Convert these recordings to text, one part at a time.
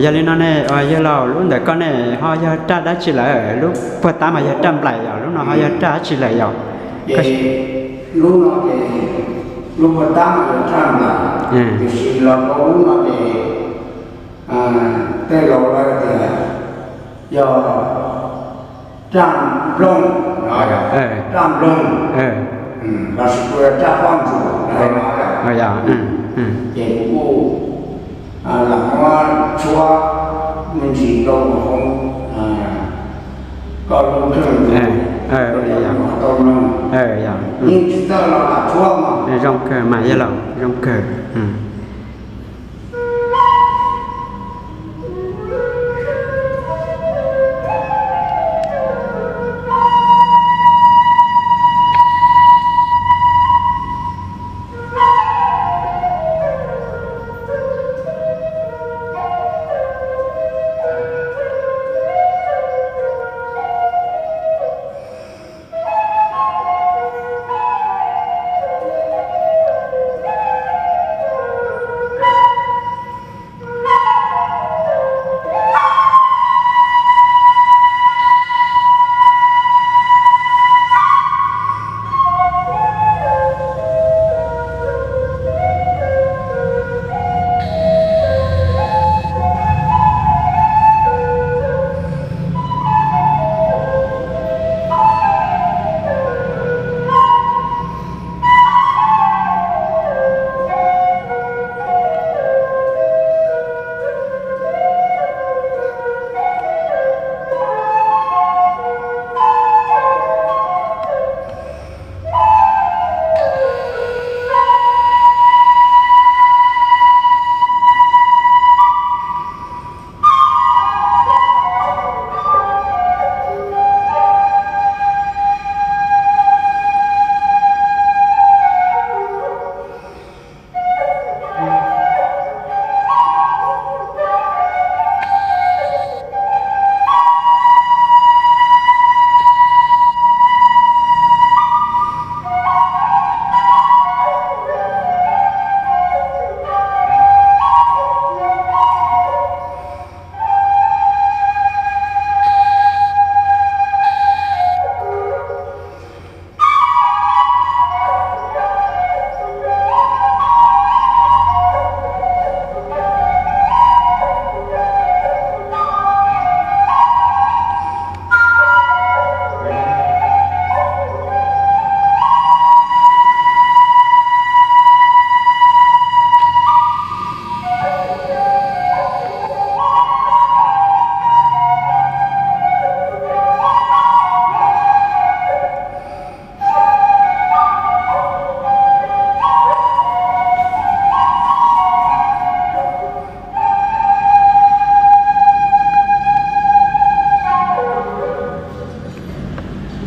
Yog li no ne, yawg laus, lub ntawm koj ne ho yog raj dab tsi lawm? Lub puag ta mas yog raj nplaim, yog lub no ho yog raj dab tsi lawm yog? Ces lub no ces lub puag ta mas yog raj nplaim, tiam sis los rau lub no ces tej laus lawv tias yog raj nplooj, raj nplooj, lossis raj faj ntsuam no. Ces kuv kuj lam muab tshuab me ntsis rau hauv koj lub nroog, tau mloog, yeej tsis txawj los lam tshuab mas. Zoo kawg mas yawg laus, zoo kawg.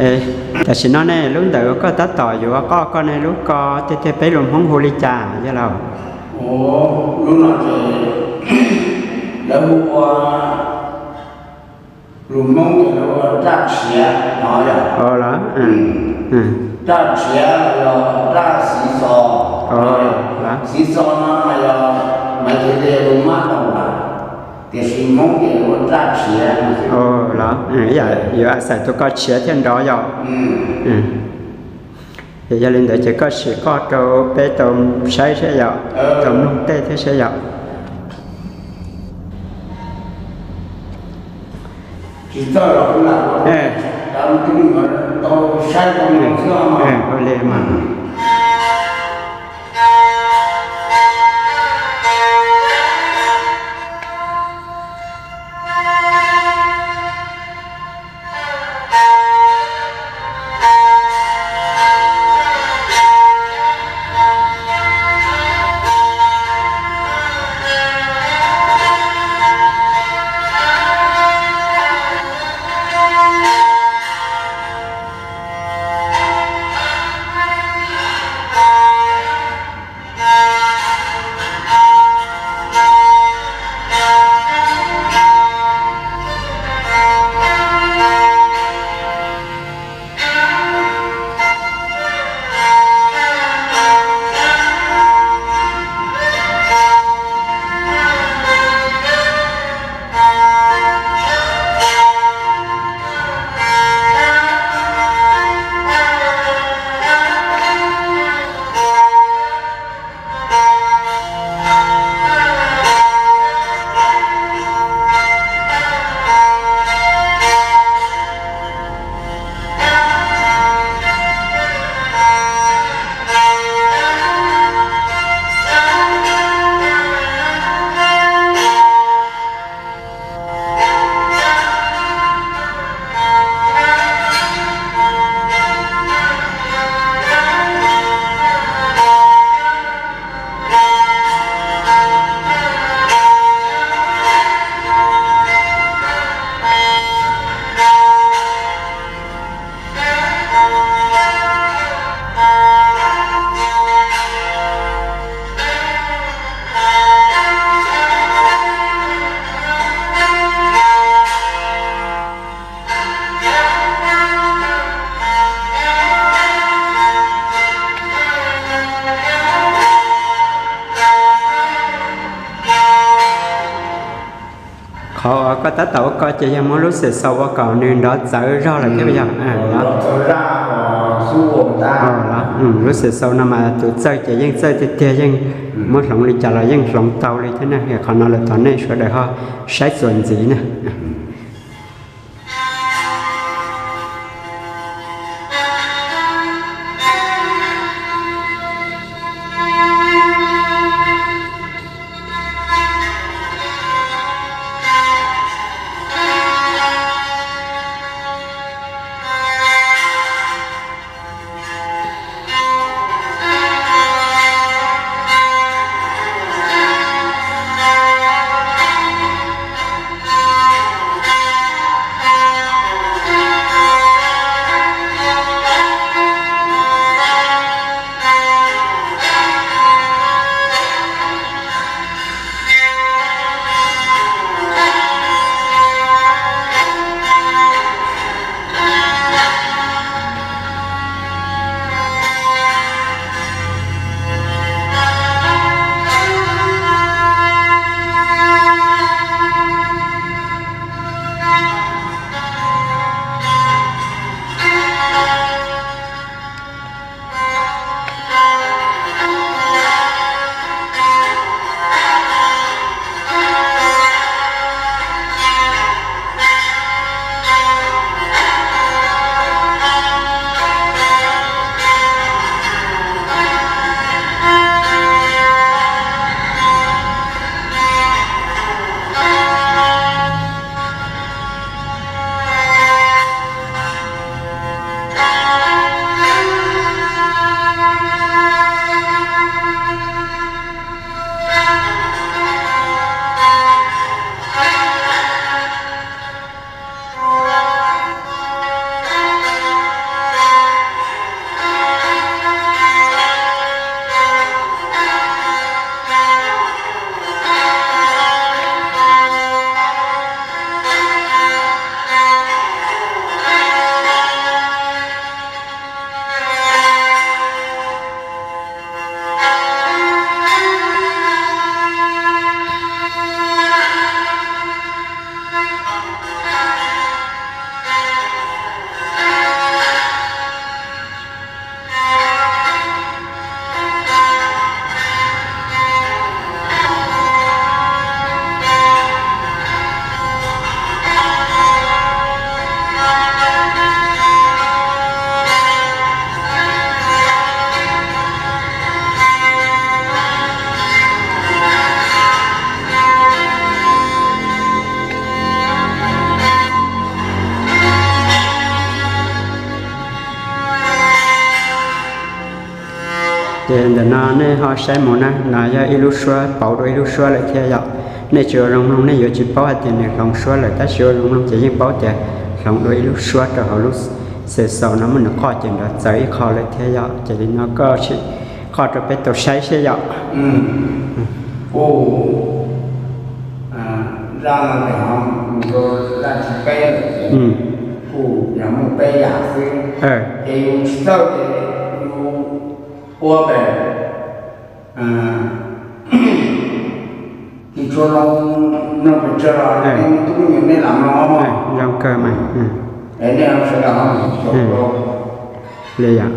Tam sim no ne lub ntawm uas koj tab tom yuav qoj koj ne lub ko tiag tiag peb lus Hmoob hu li cas yog laus? Lub no ces lawv hu ua, lus Hmoob ces lawv ua raj tshiav no yog. Raj tshiav los yog raj xiv xos, xiv xos no mas yog Maiv Thwv tias lus mab ntaus npam, tiam sis Hmoob ces lawv ua raj tshiav no. Los yuav xaiv tus ko tshiav thiaj nrov yom. Ces yog li ntawd ces koj sim qoj rau peb tau saib seb yom, tau mloog tej thiab seb yom. Ua li mas. Qhov uas koj tab tom ua ko ces yog muab lub xim xaus ua kom nws nrov txawv zog lawm thiab yog? Lub xim xaus no mas tus txawj ces yeej txawj tiag tiag, yeej muab hloov li cas los yeej hloov tau li thiab na. Qhov no lawm thov nej sawv daws ho saib txuas ntxiv na. Ces ntawm no nej ho saib mus na, no yog ib lub suab pauv dua ib lub suab lawm thiab yom. Nej tsis ua zoo mloog nej yuav tsis paub hais tias nws hloov suab lawm, tab sis ua zoo mloog ces yeej paub tias hloov dua ib lub suab rau hauv lub xes xaus no muab nws qoj ces nrov txawv ib qho lawm thiab yom. Ces li no koj sim qoj rau peb tau saib seb yom. Kuj zaj no ces ho mus rau zaj thib peb lawm ces kuj yog muaj peb yam xwb. Ces yus tsis txawj ces yus ua pem, tsis tshua zoo mloog pes tsawg los nej tub me nyuam nej lam mloog os. Zoo kawg mas. Es nej sawv daws ho mus xyaum rau. Li yom.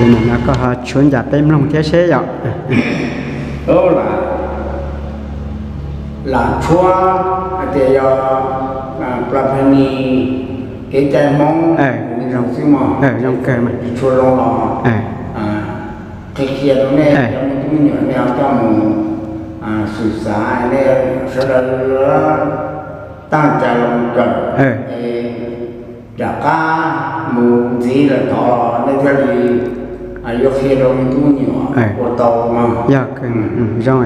Ces nim no koj ho tshuab ncas peb mloog thiab seb yom. Lam tshuab hais tias yog pla phe ni kev cai Hmoob zoo xwb mog, zoo kawg mas, tsis tshua zoo los qhia qhia rau nej cov me tub me nyuam nej ho coj mus xwm xav, nej sawv daws taag cai los kawm, es rov qab mus ntxiv lawm tod nej thiaj li yuav qhia rau me tub me nyuam ua tau mog. Yog, zoo.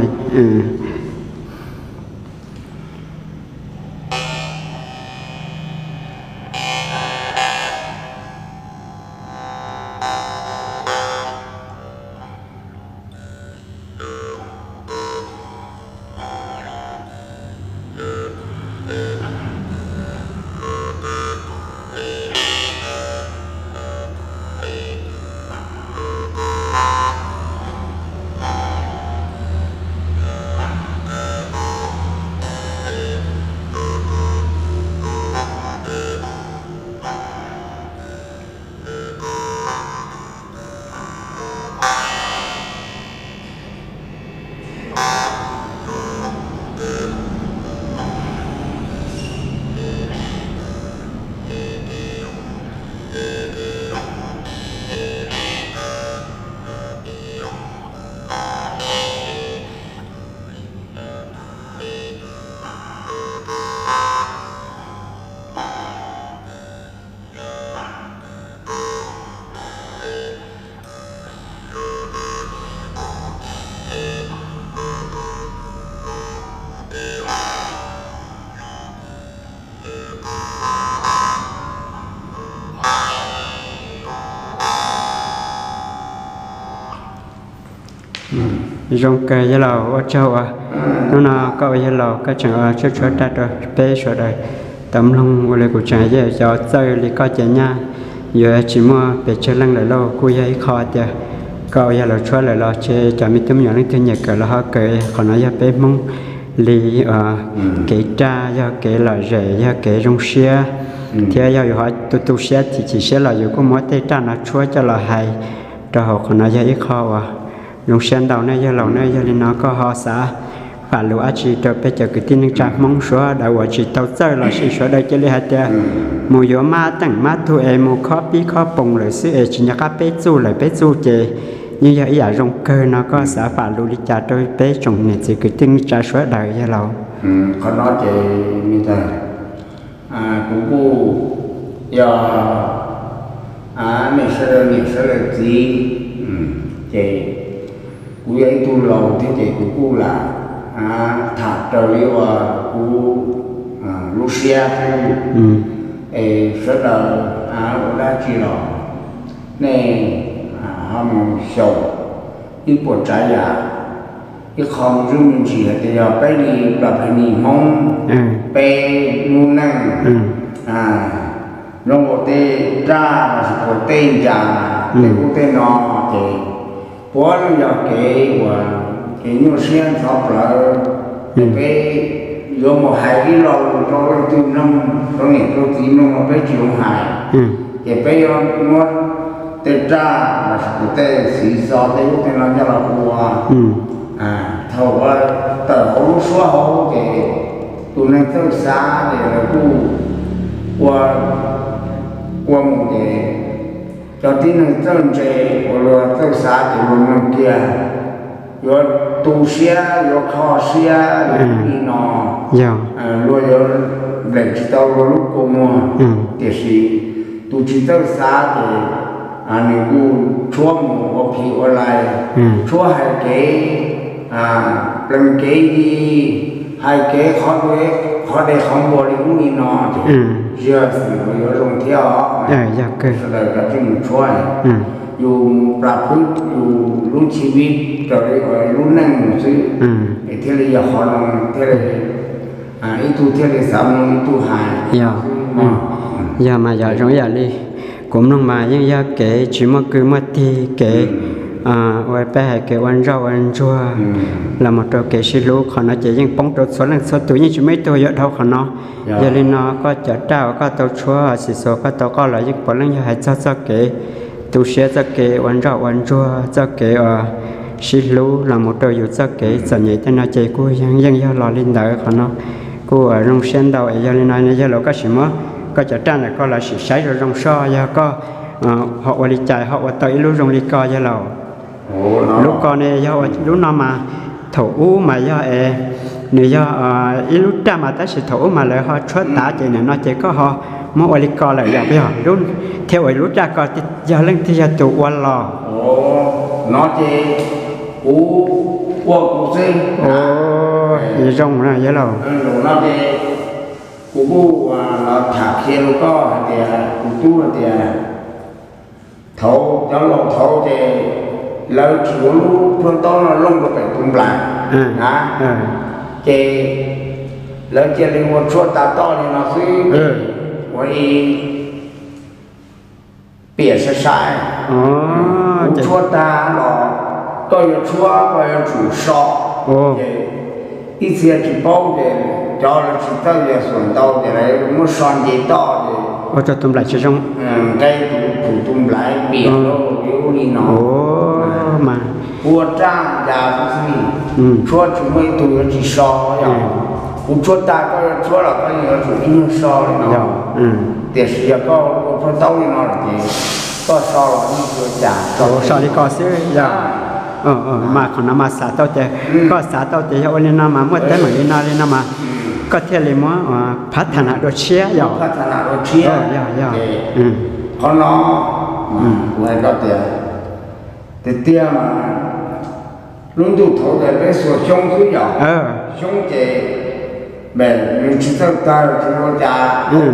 Zoo kawg yawg laus, ua tsaug uas hnub no koj ua yawg laus koj tseem ua tshuab tshuab raj rau peb sawv daws tau mloog. Ua li kuv tseem yeej xav txawj li koj ces nyaj yuav tsis muaj pes tsawg leej lawm lauj. Kuj yog ib qho tias koj ua yawg laus tshuab lawm los ces cov me tub me nyuam leej twg nyiam kawm los ho kawm. Qhov no yog peb Hmoob li kev raj, yog kev lom zem, yog kev zoo siab, thiab yog yus ho tu tu siab chim chim siab los yus kuj muab tej raj no tshuab coj los hais rau hauv. Qhov no yog ib qho uas zoo siab ntau ne yawg laus ne. Yog li no koj ho xav Fam lus dab tsi rau peb cov kwv tij neej tsa Hmoob sawv daws uas tsis tau txawj los sis sawv daws cia li hais tias mus yuav mab teem mab tug es mus khob pib khob poos lawm xwb es tsis nco qab peb txuj lawm peb txuj ces yeej yog ib yam zoo kawg no. Koj xav fam lus li cas rau peb tsoom niam txiv kwv tij neej tsa sawv daws yawg laus? Qhov no ces kuv kuj yog nej sawv daws niam sawv daws txiv, ces kuv yog ib tug laus thiab ces kuv kuj lam tham raws li uas kuv lub siab xwb. Es sawv daws ua dab tsi los nej ho mus xyaum ib puas tsav yam, ib qho me ntsis me ntsis hais tias yog peb li plas phas nis Hmoob, peb lub neej zoo ua tej raj los sis puas tej ncas tej ub tej no, ces puav leej yog kev uas kev nyuaj siab ntxhov plawv. Ces peb yuav mus hais ib lo lus rau leej twg mloog, rau niam rau txiv mloog los peb tsis zoo hais. Ces peb yuav muab tej raj los sis puas tej xiv xov tej ub tej no coj los ua. Thaum uas tawm hauv lub suab hauv ces tus neeg txawj xav ces lawv kuj ua, ua mus ces cov tib neeg txawj ntse uas luag txawj xav ces luag mloog kiag, yuav tu siab yuav kho siab li no, luag yuav nplem tsis tau luag lub kua muag. Tiam sis tus tsis txawj xav ces nws kuj tshuab mus ua phim ua lais, tshuab hais kev plees kev yi, hais kev qhov, qhov dej qhov npua li ub li no ces tsis yog xwm yuav zoo thiab os. Sawv daws kav tsij mus tshuab, yus mus plas phwb yus lub chiv vib raws li lub neej mus xwb, es thiaj li yog qhov zoo thiaj li ib tug thiaj li xav mloog ib tug hais. Yog mas yog zoo ib yam li kuv mloog mas yeej yog kev tsis muaj kwv muaj tij, kev ua peb hais kev ua ntsoj ua ntsuag los mus rau kev sib hlub. Qhov no ces yeej poob rau txhua leej txhua tus, yeej tsis muaj ib tug yuav dhau qhov no. Yog li no koj cov raj uas koj tau tshuab xiv xwm koj tau qoj los yeej puav leej yog hais txog txoj kev tu siab, txoj kev ua ntsoj ua ntsuag, txoj kev uas sib hlub los mus rau yus txoj kev txom nyem tej no ces kuj yeej yog los li ntawd. Qhov no kuj zoo siab ntau es yog li no yawg laus koj sim muab koj cov raj ntawm koj los sim saib zoo zoo soj, yog koj ho ua li cas ho ua tau ib lub zoo li ko yawg laus. Lub ko ne yog ua lub no mas thaum ub mas yog es nws yog ib lub raj mas tab sis thaum ub mas lawv ho tshuab tav ces nim no ces koj ho muab ua li ko lawm yog, yog thiab ua lub raj ko yog leej twg yog tus ua los? No ces kuv ua kuv xwb. Zoo na yawg laus. No ces kuv kuj los tham qhia rau koj hais tias kuv tub hais tias thaud cov laus thaud ces lawv tsis ua lub tshuab taub no looj rau pem tus nplaim na, ces lawv cia li ua tshuab tas toj li no xwb, ua ib piam sai sai. Kuv tshuab tag los koj yuav tshuab koj yuav tsum so, ces ib txhia tsis paub ces cov lawv tsis txawj yog xuam ntau ces lawv muab so nce toj ces ua rau tus nplaim tsis zoo, nqe tus tus nplaim piam li ub li no. Ua raj ya xwb, tshuab tsis muaj ib tug yuav tsis so. Kuv tshuab tag koj yuav tshuab los koj yuav tsum ib nyuag so li no. Tiam sis yog koj ua tshuab taub li no lawm ces koj so los yeej tsis ua cas, so li ko xwb yog. Mas qhov no mas xav tau tias, koj xav tau tias yog ua li no mas muaj teeb meem li no li no mas koj thiaj li muab phab tham na dua tshiab yog. Yog, yog. Qhov no kuv hais koj tias tiag tiag mas lub ntuj thaud ces peb xuas xyoob xwb yog. Xyoob ces nws tsis txawj tawg tsis ua cas,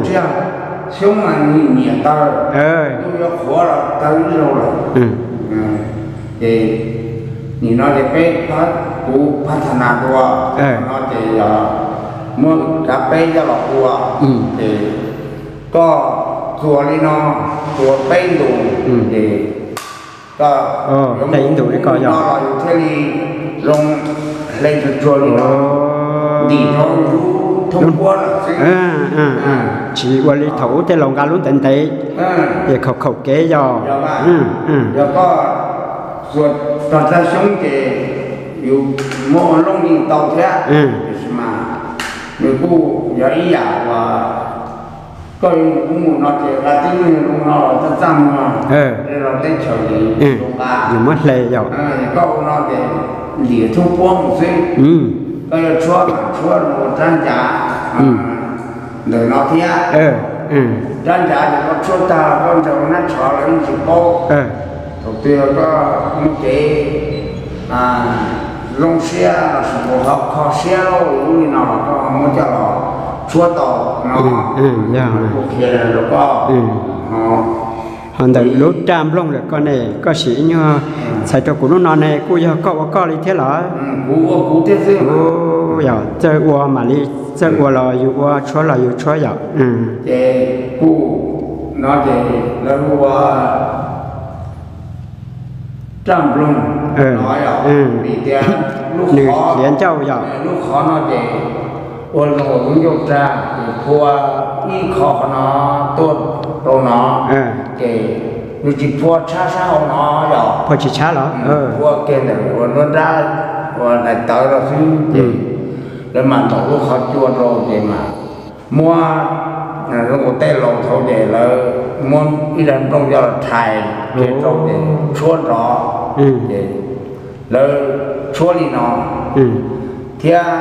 tsiaj xyoob mas nws nyiam tawg, ntuj yuav qhuav los tawg ib zaug lawm. Ces nim no ces peb, kuv phab tham na dua, no ces yog muab kav peb coj los ua, ces koj txuas li no, txuas peb ntus, ces koj hle ib ntus li ko yog, yus thiaj li zoo hle tsuag tsuag li no, ntim rau lub thooj kuab lawm xwb. Tsis ua li thaum ub tej laus nqa lub ntev ntev, ces khaum khaum kev yog. Yog koj txuas rog tag xyoob ces yus muab ua looj yeej tau thiab, tiam sis mas nws kuj yog ib yam uas koj yuav mus ub mus no ces qa tib neeg zoo no los txaj txaj muag, los teb chaws li zoo nqa, nws muab hle yom. Koj ua no ces ntim thub puab mus xwb. Koj yuav tshuab mas tshuab rau rab ncav ntawm no thiab. Rab ncav ces koj tshuab tag koj ntsaws nab tsho los yeej tsis paub. Thaum twg koj muaj kev zoo siab los sis puas ho kho siab lub li no los koj muab coj los tshuab tau no, kuv qhia rau koj. Ho ntawm lub raj nplooj lawm koj ne, koj sim ib nyuag txhais rau kuv lub no ne kuj yog koj ua koj li thiab los? Kuv ua kuv thiab xwb. Yog txawj ua mam li txawj ua los yus ua, tshuab los yus tshuab yom. Ces kuj no ces lawv hu ua raj nplooj no yom, vim tias lub qhov, lub qhov no ces ua zoo ua lub ncauj raj ces phua ib qho qhov no tuaj rau no, ces nws tsis phua tshab sab hauv no yom. Phua tsis tshab los? Phua kiag ntawm ua nruab nrab, ua daim tawv rau xwb ces lawv mam ntaus lub qhov cua rau ces mas muab, zoo ua tej laus thaum ces lawv muab ib daim nplooj coj los rhais kiag rau ces tshuab nrov, ces lawv tshuab li no thiab.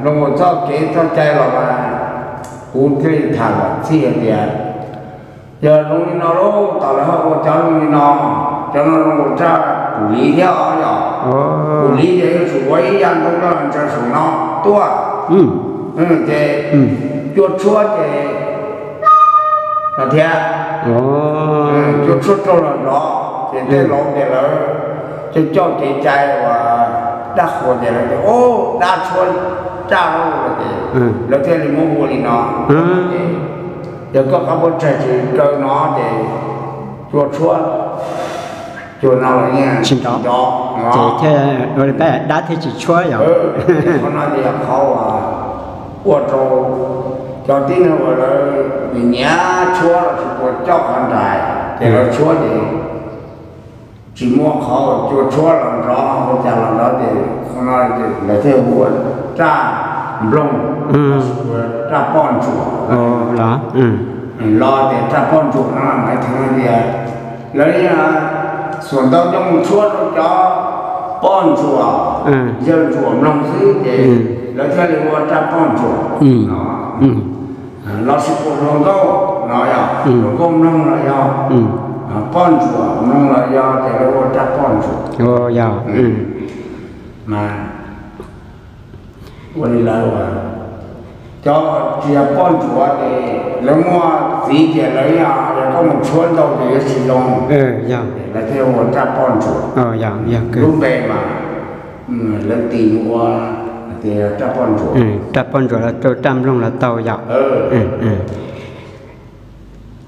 Zoo ua txoj kev txoj cai los mas kuv thiaj li tham los txhij hais tias yog zoo li no lauj, tom lawv ho ua cov zoo li no, cov no zoo ua raj pum liv thiab os yom. Pum liv ces yuav tsum ua ib yam ntoo no ntsaws saum no tuaj ces cua tshuab ces no thiab, cua tshuab rau los nrov ces tej laus ces lawv coj coj kev cai uas dab qhuas ces lawv tias, o, dab tshuab raj lauj no ces lawv thiaj li muab ua li no. Yog koj qab puab tsaig tsis kaw no ces cua tshuab, cua no los yeej tsis nrov, ces thiaj ua li peb dab thiaj tsis tshuab yom. Qhov no ces yog qhov uas ua rau cov tib neeg uas lawv nyiam tshuab los sis puas coj qhov nraim ces lawv tshuab ces tsis muaj qhov uas cua tshuab los nrov, ua cas los nrov ces qhov no ces lawv thiaj hu ua raj nplooj, raj poj ntsuam los tias raj poj ntsuam no mas hais tias lawv xuas ntau coj mus tshuab rau cov poj ntsuam, yawg ntsuam mloog xwb ces lawv thiaj li ua raj poj ntsuam no. Los sis puas hluas nkauj no yog, hluas nkauj mloog los yog, poj ntsuam mloog los yog ces lawv ua raj poj ntsuam. Mas ua li lawv ua, cov tsis yog poj ntsuam ces lawv muaj txiv ces lawv yog, yog koj mus tshuab ntau ces yuav tsis zoo, lawv thiaj ua raj poj ntsuam. Lub npe mas lawv tis ua tias raj poj ntsuam. Raj poj ntsuam los rau raj nplooj los tau yom.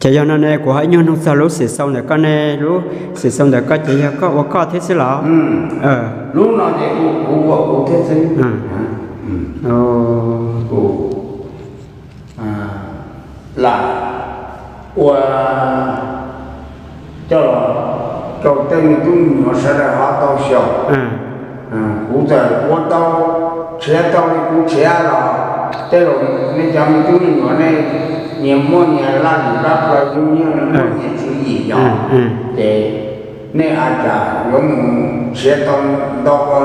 Ces yog no ne kuv ho ib nyuag nug txog lub xim xaus ntawm koj ne, lub xim xaus ntawm koj ces yog koj ua koj thiab xwb los? Lub no ces kuv ua kuv thiab xwb. Lam ua coj los rau tej me tub me nyuam sawv daws ho tau xyaum. Kuv txawm ua tau, tshiav tau li kuv tshiav los tej zaum nej cov me tub me nyuam nej nyias muaj nyias laj lim plab plaws, nyias muaj nyias tswv yim yom, ces nej a cas yuav mus tshiav tau ntau ua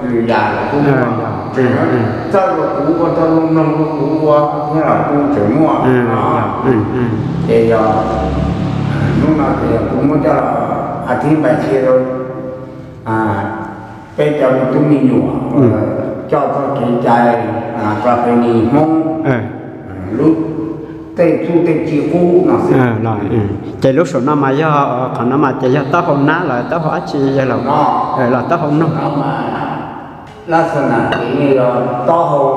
lwm yam los kuj muaj. Txawj rau kuv ua tau zoo mloog rau kuv ua thiab los kuj tseem muaj no. Ces yog hnub no ces kuv muab coj los a thib npais qhia rau peb cov me tub me nyuam coj txoj kev cai pab peb nim Hmoob lub tej txuj tej ci qub no xwb. Ces lub saum no mas yog qhov no mas ces yog taub hau nab los taub hau dab tsi yog los? Los taub hau mloog. Lab xas nas ces yog taub hau,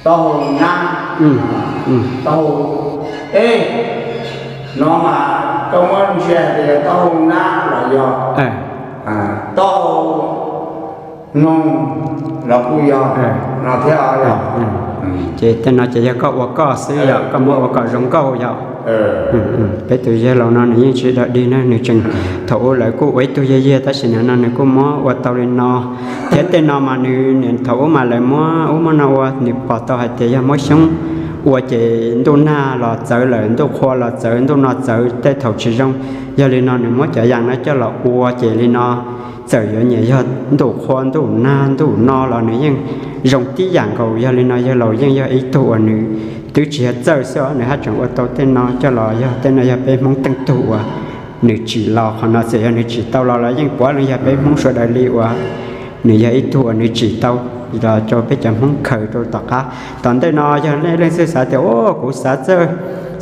taub hau nab, taub hau, e, no mas koj muab ntsia tias yog taub hau nab los yog taub hau noog los kuj yog no thiab. Ces tej no ces yog koj ua koj xwb yom, koj muab ua kom zoo nkauj yom. Peb tus yawg laus no nws yeej tsis dog dig na, nws tseem, thaum ub lawv kuj ua ib tug yag yiag tab sis nim no nws kuj muab ua tau li no. Thiab tej no mas nws nim thaum ub mas lawv muab ub muab no ua, nws pom tau hais tias yog muab xyoob ua ces ntuj nag los txawv lawm, ntuj qhua los txawv, ntuj no txawv, tej thaum tsis zoo. Yog li no nws muab cov yam no coj los ua ces li no txawm yuav nyiam yog ntuj qhua, ntuj nag, ntuj no los nws yeej zoo tib yam nkaus. Yog li no yawg laus yeej yog ib tug uas nws twb tsis yog txawj xwb os, nws haj tseem ua tau tej no coj los. Yog tej no yog peb Hmoob teej tug uas nws tsim los, qhov no txawm yog nws tsim tau los los yeej puav leej yog peb Hmoob sawv daws li uas nws yog ib tug uas nws tsim tau los rau peb cov Hmoob khaws rau tom qab. Tom ntej no yog nej leej twg xav tias, o, kuv xav txawj,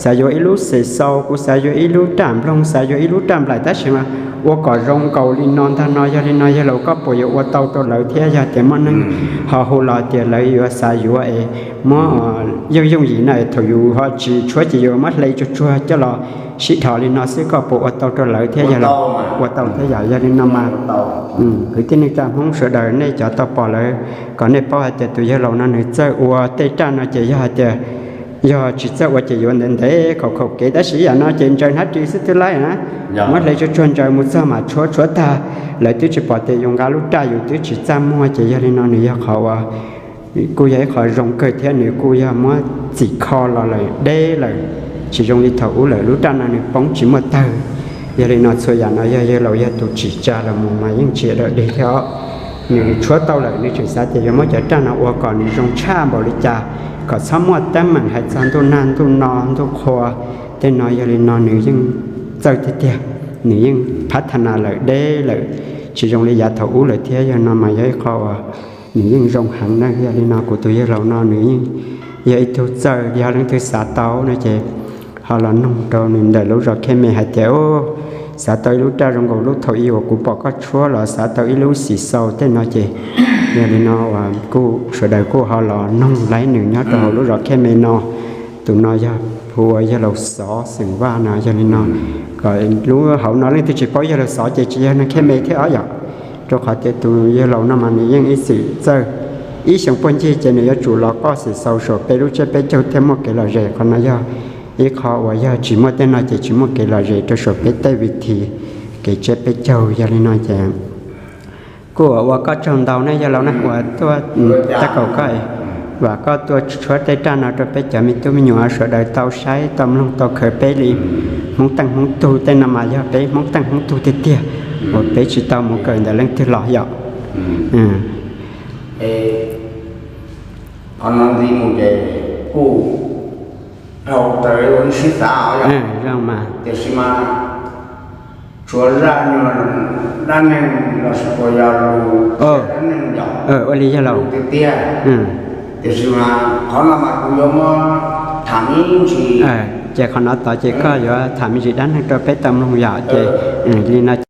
xav yuav ib lub xim xaus, kuv xav yuav ib lub raj nploog, xav yuav ib lub raj nplaim, tab sis mas ua kom zoo nkaus li no ntag no. Yog li no yawg laus koj puas yuav ua tau rau lawv thiab? Yog tias muaj neeg ho hu los tias lawv yuav xav yuav es muab yooj yooj yim no es thaum yus ho tsis tshuab ces yus muab hle tsuag tsuag coj los sib dhos li no xwb, koj puas ua tau rau lawv thiab? Yog ua tau thiab yom? Yog li no mas kwv tij neej tsa Hmoob sawv daws nej cov tau pom lawm, kom nej paub hais tias tus yawg laus no nws txawj ua tej raj no ces yog hais tias yog tsis txawj ua ces yuav ntev ntev khaum khaum kev, tab sis yam no ces ntsaws hnab ris xwb twb laib na. Muab hle tsuag tsuag ntsaws mus txog mas tshuab tshuab tag, lawv twb tsis pom tias yus nqa lub raj, yus twb tsis txaj muag. Ces yog li no nws yog qhov uas kuj yog ib qho zoo kawg thiab nws kuj yog muab txim kho los lawm deb lawm, tsis zoo li thaum ub lawm, lub raj no nws poob tsis muaj tawg. Yog li no txhua yam no yog yawg laus yog tus tsim tsa los mus mas yeej tsis dog dig thiab os. Nws tshuab tau lawm nws tseem xav tias yuav muab cov raj no ua kom nws zoo tshaj npaum li cas, kom txhob muaj teeb meem hais txog ntuj nag ntuj no ntuj qhua tej no. Yog li no nws yeej txawj tiag tiag, nws yeej phab tha nas lawm deb lawm, tsis zoo li yav thaum ub lawm thiab. Yog no mas yog ib qho uas nws yeej zoo heev na. Yog li no kuv tus yawg laus no nws yeej yog ib tug txawj, yog leej twg xav tau no ces ho los noog rau nws ntawm lub zos Khej Me hais tias, xav tau ib lub raj zoo nkaus lub thaum ub uas kuv pom koj tshuab los xav tau ib lub xim xaus tej no ces yog li no uas kuj sawv daws kuj ho los noog laib nws nyob rau hauv lub zos Khej Me no. Tus no yog hu ua yawg laus Xov xeem Vaj no. Yog li no kom lub hauv no leej twg tsis paub yawg laus Xov ces tsis yog neeg Khej Me thiab os yom, rau qhov tias tus yawg laus no mas nws yeej ib txwm txawj, ib xyoo puag ncig ces nws yuav tsum los qoj xim xaus saum peb lub tsiab peb caug thiaj muaj kev lom zem. Qhov no yog ib qho uas yog tsis muaj tej no ces tsis muaj kev lom zem rau saum peb tej vi thi kev tsiab peb caug. Yog li no ces kuj ua koj tsaug ntau ne yawg laus na uas tuaj tag kaum koj, vam koj tuaj tshuab tej raj no rau peb cov me tub me nyuam sawv daws tau saib tau mloog tau khaws peb li Hmoob Teej Hmoob Tug tej no mas yog peb Hmoob Teej Hmoob Tug tiag tiag uas peb tsis tau mus kawm ntawm leej twg los yom. Qhov no ntxiv mus ces kuj dhau raws li sib xav os yom, tiam sis mas tshuav zaj nyuag dab neeg los sis puas yog lus dab neeg yom, ua li yog lus tiag tiag, tiam sis mas qhov no mas kuv yuav muab tham me ntsis. Ces qhov no tod ces koj yuav tham me ntsis dab neeg rau peb tau mloog yom. Ces li no